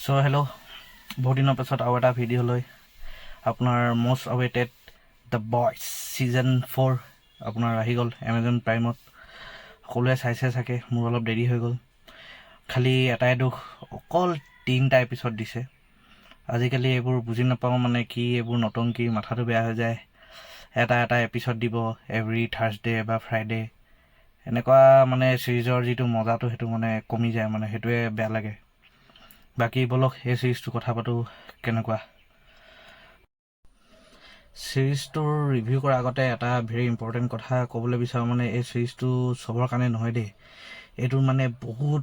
চ' hello', বহুত দিনৰ পাছত আৰু এটা ভিডিঅ' লৈ আপোনাৰ most awaited The Boys season 4 আপোনাৰ আহি গ'ল এমেজন প্ৰাইমত। সকলোৱে চাইছে চাগে, মোৰ অলপ দেৰি হৈ গ'ল। খালি এটাই দুখ, অকল তিনিটা এপিছ'ড দিছে। আজিকালি এইবোৰ বুজি নাপাওঁ, মানে কি এইবোৰ নটংকি, মাথাটো বেয়া হৈ যায়। এটা এটা এপিছ'ড দিব এভৰি থাৰ্ছডে বা ফ্ৰাইডে, এনেকুৱা মানে ছিৰিজৰ যিটো মজাটো, সেইটো মানে কমি যায়, মানে সেইটোৱে বেয়া লাগে। বাকী ব'লক, এই ছিৰিজটো কথা পাতোঁ কেনেকুৱা। ছিৰিজটোৰ ৰিভিউ কৰাৰ আগতে এটা ভেৰি ইম্পৰ্টেণ্ট কথা ক'বলৈ বিচাৰোঁ। মানে এই ছিৰিজটো চবৰ কাৰণে নহয় দেই। এইটোৰ মানে বহুত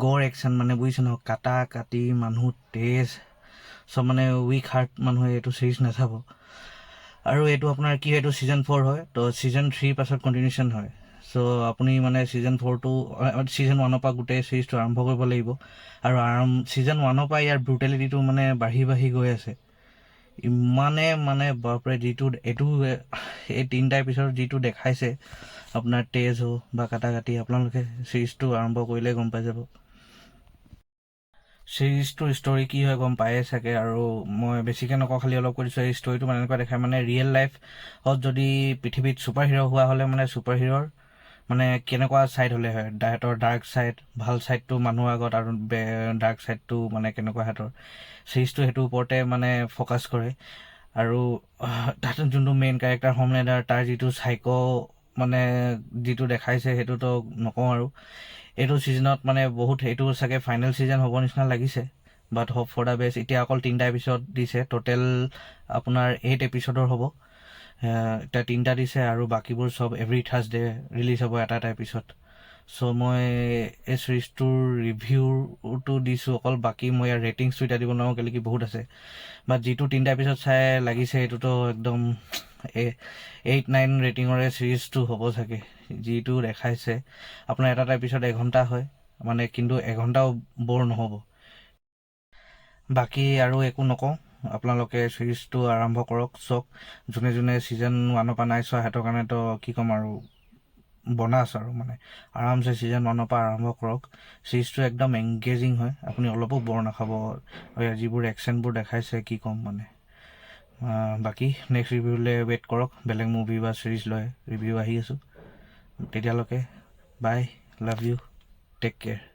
গ'ৰ একশ্যন, মানে বুজিছে ন, কাটা কাটি, মানুহ তেজ চব। মানে উইক হাৰ্ট মানুহে এইটো ছিৰিজ নাচাব। আৰু এইটো আপোনাৰ কি হয়, এইটো ছিজন 4 হয়, তো ছিজন 3ৰ পাছত কণ্টিনিউশ্যন হয়। চ' আপুনি মানে ছিজন 4টো ছিজন 1ৰ পৰা গোটেই ছিৰিজটো আৰম্ভ কৰিব লাগিব। আৰু ছিজন 1ৰ পৰা ইয়াৰ ব্ৰুটেলিটিটো মানে বাঢ়ি বাঢ়ি গৈ আছে ইমানে, মানে বাপৰে, যিটো এইটো এই তিনিটা এপিছ'ডত যিটো দেখাইছে আপোনাৰ তেজ হওক বা কাটা কাটি, আপোনালোকে ছিৰিজটো আৰম্ভ কৰিলে গম পাই যাব। ছিৰিজটোৰ ষ্টৰি কি হয় গম পায়ে চাগে, আৰু মই বেছিকৈ নকওঁ, খালি অলপ কৈ দিছোঁ। এই ষ্টৰিটো মানে এনেকুৱা দেখায়, মানে ৰিয়েল লাইফত যদি পৃথিৱীত ছুপাৰ হিৰ' হোৱা হ'লে, মানে ছুপাৰ হিৰ'ৰ মানে কেনেকুৱা ছাইড হ'লে হয়, সিহঁতৰ ডাৰ্ক ছাইড, ভাল ছাইডটো মানুহৰ আগত আৰু ডাৰ্ক ছাইডটো মানে কেনেকুৱা সিহঁতৰ, ছিৰিজটো সেইটোৰ ওপৰতে মানে ফ'কাছ কৰে। আৰু তাত যোনটো মেইন কেৰেক্টাৰ হোমলেণ্ডাৰ, তাৰ যিটো চাইক', মানে যিটো দেখাইছে, সেইটোতো নকওঁ। আৰু এইটো ছিজনত মানে বহুত, এইটো চাগে ফাইনেল ছিজন হ'ব নিচিনা লাগিছে, but hope for the best. এতিয়া অকল তিনিটা এপিছ'ড দিছে, ট'টেল আপোনাৰ 8 এপিছ'ডৰ হ'ব। এতিয়া তিনিটা দিছে আৰু বাকীবোৰ চব এভৰি থাৰ্ছডে ৰিলিজ হ'ব এটা এটা এপিছ'ড। চ' মই এই ছিৰিজটোৰ ৰিভিউটো দিছোঁ অকল, বাকী মই ইয়াৰ ৰেটিংছটো এতিয়া দিব নোৱাৰোঁ, কেলৈ কি বহুত আছে। বাট যিটো তিনিটা এপিছ'ড চাই লাগিছে, এইটোতো একদম 8-9 ৰেটিঙৰে ছিৰিজটো হ'ব চাগে, যিটো দেখাইছে। আপোনাৰ এটা এটা এপিছ'ড এঘণ্টা হয় মানে, কিন্তু এঘণ্টাও ব'ৰ নহ'ব। বাকী আৰু একো নকওঁ, আপোনালোকে ছিৰিজটো আৰম্ভ কৰক, চাওক। যোনে যোনে ছিজন 1ৰ পৰা নাই চোৱা, সিহঁতৰ কাৰণেতো কি ক'ম আৰু, বনাছ আৰু। মানে আৰামছে ছিজন 1ৰ পৰা আৰম্ভ কৰক। ছিৰিজটো একদম এংগেজিং হয়, আপুনি অলপো বৰ নাখাব। আৰু ইয়াৰ যিবোৰ একশ্যনবোৰ দেখাইছে, কি ক'ম মানে। বাকী নেক্সট ৰিভিউলৈ ৱেইট কৰক, বেলেগ মুভি বা ছিৰিজ লৈ ৰিভিউ আহি আছোঁ। তেতিয়ালৈকে bye, love you, take care.